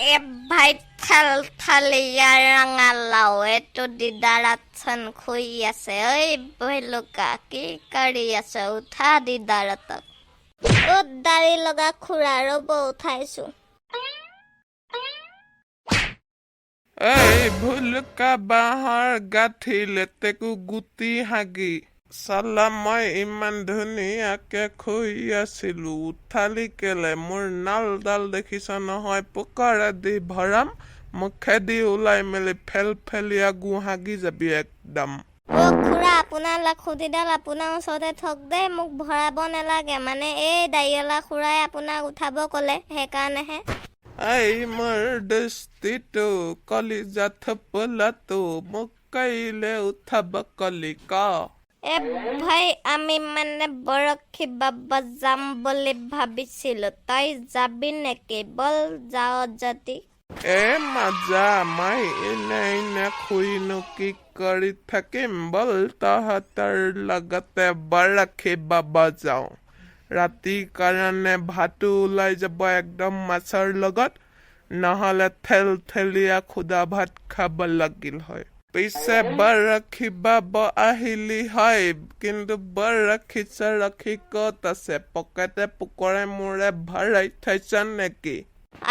এ ভাই, ঠেল ঠেলীয়া ৰঙালাও, এইটো দিদাৰাতচোন শুই আছে। ঐ ভৈলুকা, কি কৰি আছ? উঠা দিদাৰতক। অ দাড়ি লগা খুৰা, ৰ'ব, উঠাইছো। এই ভুলুকা বাঁহৰ গাঁঠি, লেটেকু গুটি হাগি, চালা মই ইমান ধুনীয়াকে শুই আছিলো, উঠালি কেলে? মোৰ নালডাল দেখিছ নহয়? পোকৰেদি ভৰাম, মুখেদি ওলাই মেলি ফেলফেলীয়া গু হাগি যাবি একদম। অ খুৰা, আপোনাৰ লাখুটিডাল আপোনাৰ ওচৰতে থওক দেই, মোক ভৰাব নালাগে। মানে এই দাড়িৱালা খুৰাই আপোনাক উঠাব ক'লে, সেইকাৰণেহে। এই মোৰ দৃষ্টিটো, কলিজা থপলাটো, মোক কাইলে উঠাব কলি ক? এ ভাই, আমি মানে বৰশী বাব যাম বুলি ভাবিছিলো, তই যাবি নেকি? বল যাৱ যদি। এ মজা, মই এনে এনে শুইনো কি কৰি থাকিম? বল, তহঁতৰ লগতে বৰশী বাব যাওঁ। ৰাতি কাৰণে ভাতো ওলাই যাব একদম মাছৰ লগত, নহ'লে ঠেল ঠেলীয়া খুদা ভাত খাব লাগিল হয়। পিছে বৰশী বাব আহিলি হয়, কিন্তু বৰশী চৰশী ক'ত আছে? পকেটে পোকৰে মোৰে ভৰাই থৈছ নেকি?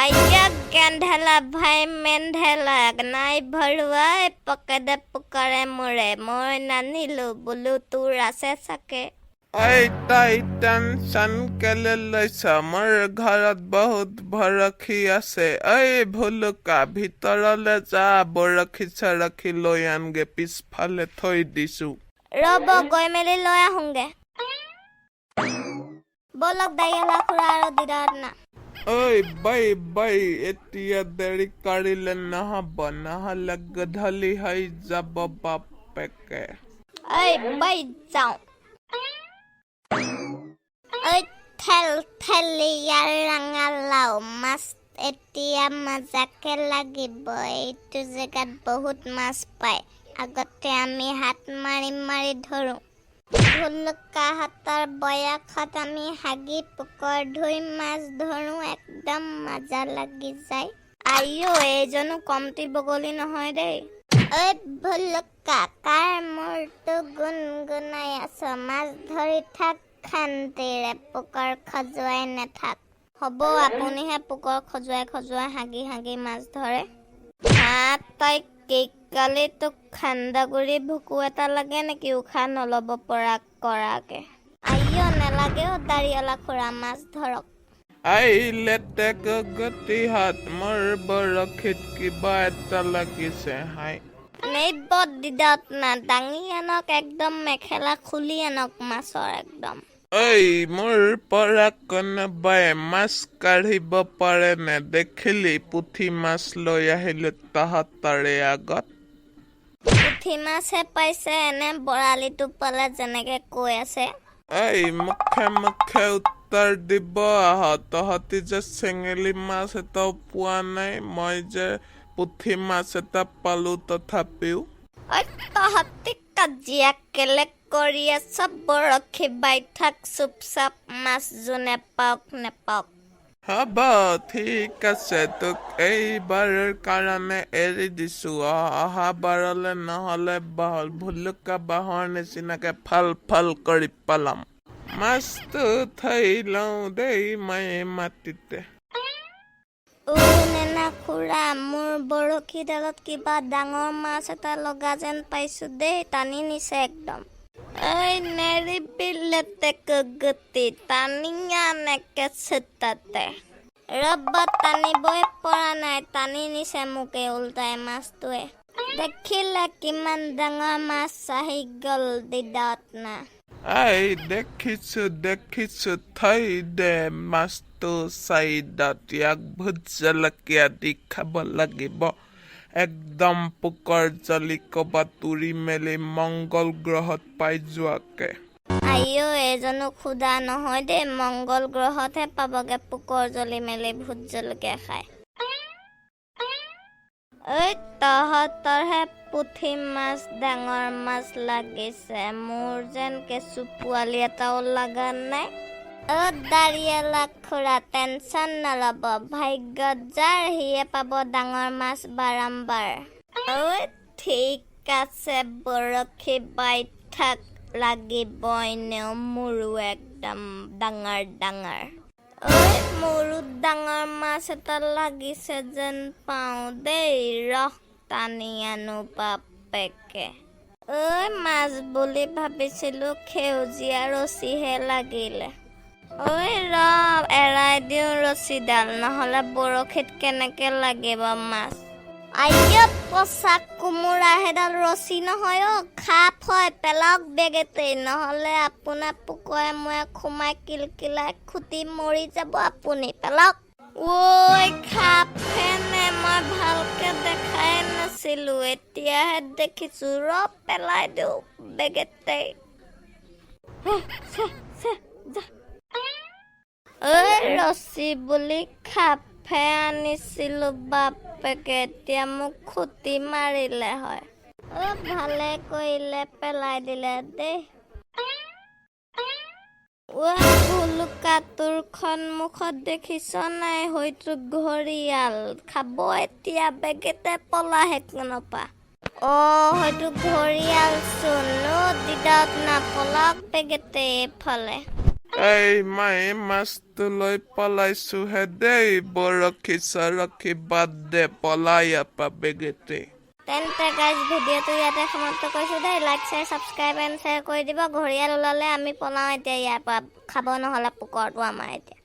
আইয়া গেন্ধেলা ভাই মেন্ধেলা, নাই ভৰোৱাই পকেটে পোকৰে মোৰে, মই নানিলো বোলো, তোৰ আছে চাগে। ঐ তই টেনচন কেলে লৈছ? মোৰ ঘৰত বহুত বৰশী আছে। ঐ ভুলুকা, ভিতৰলে যা, বৰশী চৰশী লৈ আনগে, পিছফালে থৈ দিছো। ৰ'ব, গৈ মেলি লৈ আহোঁগে। ব'লক দাড়িৱালা খুৰা আৰু দিদাৰ না। ঐ বাই বাই, এতিয়া দেৰি কৰিলে নহ'ব, নহ'লে গধূলি হৈ যাব বাপেকে। ঐ বাই, যাওঁ। ঐ ঠেল ঠেলীয়া ৰঙালাও, মাছ এতিয়া মজাকে লাগিব। এইটো জেগাত বহুত মাছ পায়, আগতে আমি হাত মাৰি মাৰি ধৰো। ভুলুকাহঁতৰ বয়সত আমি হাগি পোকৰ ধুই মাছ ধৰো, একদম মজা লাগি যায়। আইঅ, এইজনো কমটি বগলী নহয় দেই। ঐ ভুলুকা, কাৰ মূৰটো গুণগুণাই আছ? মাছ ধৰি থাক শান্তিৰে, পোকৰ খজুৱাই নাথাক। হ'ব, আপুনিহে পোকৰ খজুৱাই খজুৱাই হাগি হাগি মাছ ধৰে। হা, তই কি কলি? তোক সান্দহগুৰি ভুকু এটা লাগে নেকি উশাহ নল'ব পৰা কৰাকে? আইঅ, নালাগে অ দাড়িৱালা খুৰা, মাছ ধৰক। I লেটেকু গুটিহঁত, মোৰ বৰশীত কিবা এটা লাগিছে হাই। নেইব দিদত না, দাঙি আনক একদম, মেখেলা খুলি আনক মাছৰ একদম। ঐ, মোৰ পৰা কোনোবাই মাছ কাঢ়িব পাৰেনে? দেখিলি, পুঠি মাছ লৈ আহিলো তহঁতৰে আগত। পুঠি মাছহে পাইছে, এনে বৰালিটো পালে যেনেকে কৈ আছে। ঐ, মুখে মুখে উত্তৰ দিব আহ। তহঁতি যে চেঙেলী মাছ এটাও পোৱা নাই, মই যে পুঠি মাছ এটা পালো তথাপিও। ঐ তহঁতি কাজিয়া কেলে কৰি আছ? বৰশী বাই থাক চুপচাপ, মাছ যোনে পাওক নেপাওক। হ'ব, ঠিক আছে, তোক এইবাৰৰ কাৰণে এৰি দিছো। অহা বাৰলে নহ'লে ভুলুকা বাঁহৰ নিচিনাকে ফাল ফাল কৰি পেলাম। মাছটো থৈ লওঁ দেই মই মাটিতে। ও নেনা খুৰা, মোৰ বৰশীডালত কিবা ডাঙৰ মাছ এটা লগা যেন পাইছো দেই, টানি নিছে একদম। ঐ নেৰিবি লেটেকু গুটি, টানি আন একে চুটাতে। ৰ'ব, টানিবই পৰা নাই, টানি নিছে মোকে ওলটাই মাছটোৱে। দেখিলে কিমান ডাঙৰ মাছ আহি গ'ল দিদত না? I দেখিছো দেখিছো, থৈ দে মাছটো চাইডত। ইয়াক ভোট জলকীয়া দি খাব লাগিব একদম, পোকৰ জলি ক'বাত উৰি মেলি মংগল গ্ৰহত পাই যোৱাকে। আইঅ, এইজনো খুদা নহয় দেই, মংগল গ্ৰহতহে পাবগে পোকৰ জ্বলি মেলি ভোট জলকীয়া খাই। ঐ তহঁতৰহে পুঠি মাছ ডাঙৰ মাছ লাগিছে, মোৰ যেন কেঁচু পোৱালি এটাও লগা নাই। অ' দাঁড়িয়ালা খুৰা, টেনচন নল'ব, ভাগ্যত যাৰ সিয়ে পাব ডাঙৰ মাছ বাৰম্বাৰ। ঐ ঠিক আছে, বৰশী বাই থাক, লাগিব এনেও মোৰো একদম ডাঙৰ ডাঙৰ। ঐ মোৰো ডাঙৰ মাছ এটা লাগিছে যেন পাওঁ দেই, ৰহ টানি আনো বাপেকে। ঐ মাছ বুলি ভাবিছিলো, সেউজীয়া ৰছীহে লাগিলে। ঐ ৰ, এৰাই দিওঁ ৰছীডাল, নহ'লে বৰশীত কেনেকে লাগিব মাছ? আইয় পচা কোমোৰা, সেইডাল ৰছী নহয় অ', সাপ হয়। পেলাওক বেগেতেই, নহ'লে আপোনাৰ পোকৰে মোৰে সোমাই কিলকিলাই খুটি মৰি যাব আপুনি। পেলাওক। ঐ সাপহে নে? মই ভালকে দেখাই নাছিলো, এতিয়াহে দেখিছো। ৰ পেলাই দিওঁ বেগেতেই। যা। ঐ ৰছী বুলি সাপহে আনিছিলো বাপেকে, এতিয়া মোক খুটি মাৰিলে হয়। অ ভালে কৰিলে পেলাই দিলে দেই। ঐ ভুলুকা, তোৰ সন্মুখত দেখিছ নাই? হয়তো ঘৰিয়াল খাব এতিয়া, বেগেতে পলা সেইখনৰ পৰা। অ হয়তো ঘৰিয়াল চোন। অ দিদাত নাপলাওক বেগেতে এইফালে। এই মায়ে মাছটো লৈ পলাইছোহে দেই, বৰশী চৰশী বাদ দে, পলাই ইয়াৰ বেগেতে। তেন্তে গাইজ, ভিডিঅ'টো ইয়াতে সমাপ্ত কৰিছোঁ দেই। Like, share, subscribe and share কৰি দিব। ঘৰিয়াল ওলালে আমি পলাওঁ এতিয়া ইয়াৰ পৰা, খাব নহ'লে পোকৰটো আমাৰ এতিয়া।